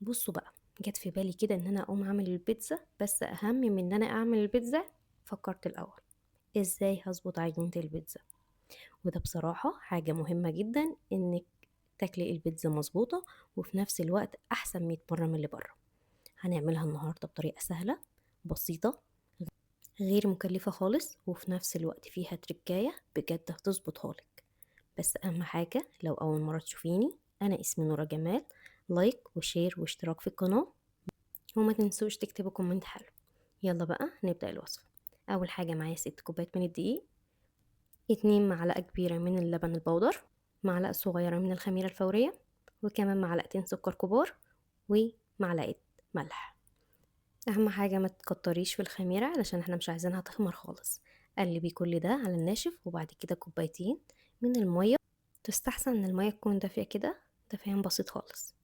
بصوا بقى، جت في بالي كده إن أنا أقوم أعمل البيتزا، بس أهم من إن أنا أعمل البيتزا فكرت الأول إزاي هظبط عجينة البيتزا. وده بصراحة حاجة مهمة جدا، إنك تاكلي البيتزا مظبوطة وفي نفس الوقت أحسن 100 مرة من اللي بره. هنعملها النهاردة بطريقة سهلة بسيطة غير مكلفة خالص، وفي نفس الوقت فيها تركاية بجد هتظبطها لك. بس أهم حاجة لو أول مرة تشوفيني، أنا اسمي نورة جمال، like و share واشتراك في القناة، وما تنسوش تكتبوا comment حلو. يلا بقى نبدأ الوصفة. أول حاجة معايا 6 كوبايات من الدقيق، 2 معلقة كبيرة من اللبن البودر، معلقة صغيرة من الخميرة الفورية، وكمان معلقتين سكر كبار، ومعلقة ملح. أهم حاجة ما تكتريش في الخميرة علشان احنا مش عايزينها تخمر خالص. قلبي كل ده على الناشف، وبعد كده كوبايتين من المية، تستحسن ان المية تكون دافية كده، دافيان بسيط خالص.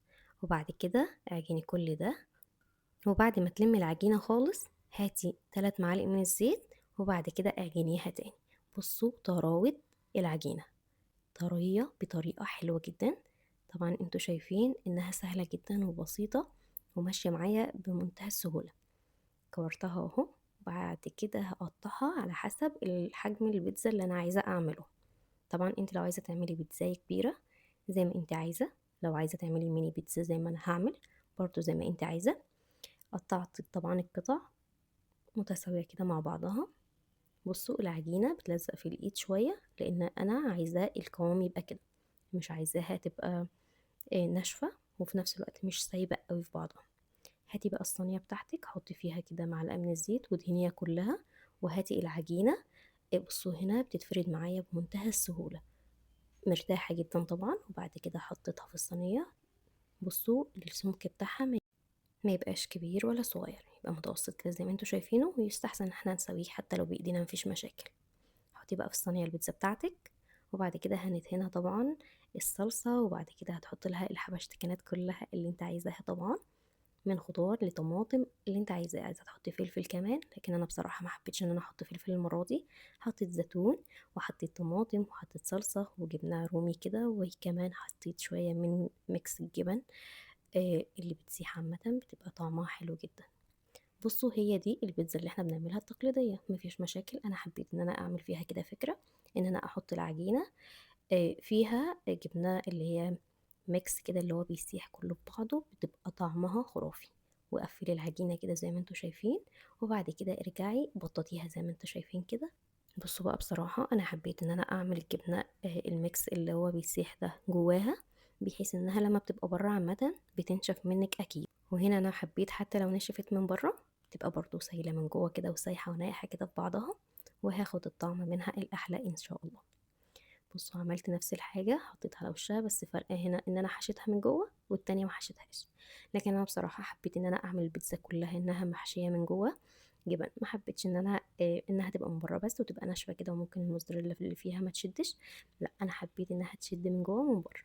وبعد كده اعجني كل ده، وبعد ما تلمي العجينة خالص هاتي 3 معالق من الزيت، وبعد كده اعجنيها تاني. بصوا طراوة العجينة طرية بطريقة حلوة جدا. طبعا انتوا شايفين انها سهلة جدا وبسيطة وماشية معايا بمنتهى السهولة. كورتها اهو، بعد كده هقطعها على حسب الحجم البيتزا اللي انا عايزة اعمله. طبعا انت لو عايزة تعملي بيتزاية كبيرة زي ما انت عايزة، لو عايزة تعملي ميني بيتزا زي ما انا هعمل برضو زي ما انت عايزة. قطعت طبعا القطع متساوية كده مع بعضها. بصوا العجينة بتلزق في الايد شوية لان انا عايزة القوام يبقى كده، مش عايزاها تبقى ناشفة وفي نفس الوقت مش سايبة قوي في بعضها. هاتي بقى الصينية بتاعتك، حطي فيها كده معلقة من الزيت ودهنيها كلها، وهاتي العجينة. بصوا هنا بتتفرد معايا بمنتهى السهولة، مرتاحة جدا طبعا. وبعد كده حطيتها في الصينية. بصوا السمك بتاعها ما يبقاش كبير ولا صغير، يبقى متوسط كده زي ما انتوا شايفينه، ويستحسن ان احنا نسويه حتى لو بايدينا مفيش مشاكل. حطي بقى في الصينية البيتزا بتاعتك، وبعد كده هندهنها طبعا الصلصة، وبعد كده هتحط لها الحبشتكنات كلها اللي انت عايزاها طبعا، من خضار لطماطم اللي انت عايزاه. عايزه تحطي فلفل كمان، لكن انا بصراحه ما حبيتش ان انا احط فلفل المره دي. حطيت زيتون وحطيت طماطم وحطيت صلصه وجبنه رومي كده، وكمان حطيت شويه من mix الجبن اللي بتسيح عامه، بتبقى طعمها حلو جدا. بصوا هي دي البيتزا اللي احنا بنعملها التقليديه، مفيش مشاكل. انا حبيت ان انا اعمل فيها كده فكره ان انا احط العجينه فيها جبنه اللي هي mix كده اللي هو بيسيح كله في بعضه، بتبقى طعمها خرافي. وقفلي العجينة كده زي ما انتوا شايفين، وبعد كده ارجعي بططيها زي ما انتوا شايفين كده. بصوا بقى بصراحة انا حبيت ان انا اعمل الجبنة ال mix اللي هو بيسيح ده جواها، بحيث انها لما بتبقى بره عامة بتنشف منك اكيد. وهنا انا حبيت حتى لو نشفت من بره تبقى برضو سايلة من جوه كده وسايحة ونايحة كده في بعضها، وهاخد الطعم منها الاحلى ان شاء الله. بصوا عملت نفس الحاجة، حطيتها على وشها، بس فرق هنا ان انا حشيتها من جوه والتانية ما حشيتهاش. لكن انا بصراحة حبيت ان انا اعمل البيتزا كلها انها محشية من جوه جبن، ما حبيتش ان انا انها تبقى من بره بس وتبقى ناشفة كده وممكن الموزاريلا اللي فيها ما تشدش، لا انا حبيت انها تشد من جوه ومن بره.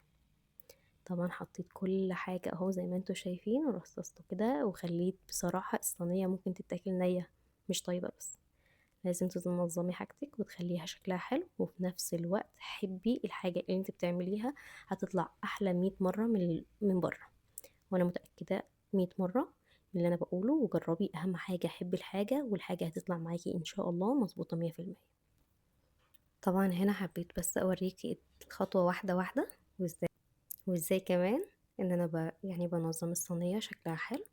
طبعا حطيت كل حاجة اهو زي ما انتوا شايفين، ورصصته كده، وخليت بصراحة الصينية ممكن تتاكل نية مش طيبة، بس لازم تنظمي حاجتك وتخليها شكلها حلو، وفي نفس الوقت حبي الحاجة اللي انت بتعمليها، هتطلع أحلى 100 مرة من بره، وأنا متأكدة 100 مرة من اللي أنا بقوله. وجربي، أهم حاجة حبي الحاجة، والحاجة هتطلع معاكي إن شاء الله مظبوطة مية في المية. طبعا هنا حبيت بس أوريكي الخطوة واحدة واحدة، وإزاي كمان إن أنا بنظم الصينية شكلها حلو.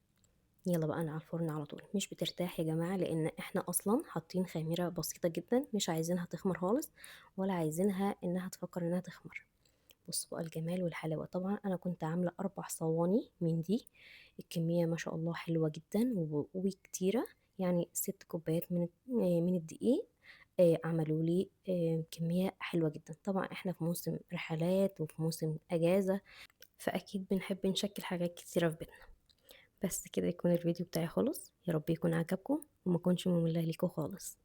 يلا بقى أنا على الفرن على طول. مش بترتاح يا جماعة، لأن إحنا أصلا حاطين خميرة بسيطة جدا، مش عايزينها تخمر خالص، ولا عايزينها إنها تفكر إنها تخمر. بصوا بقى الجمال والحلاوة. طبعا أنا كنت عاملة 4 صواني من دي، الكمية ما شاء الله حلوة جدا وكتيرة، يعني 6 كوبايات من الدقيق، عملوا لي كمية حلوة جدا. طبعا إحنا في موسم رحلات وفي موسم أجازة، فأكيد بنحب نشكل حاجات كتيرة في بيتنا. بس كده يكون الفيديو بتاعي خلص، يا رب يكون عجبكم وما اكونش مملة ليكم خالص.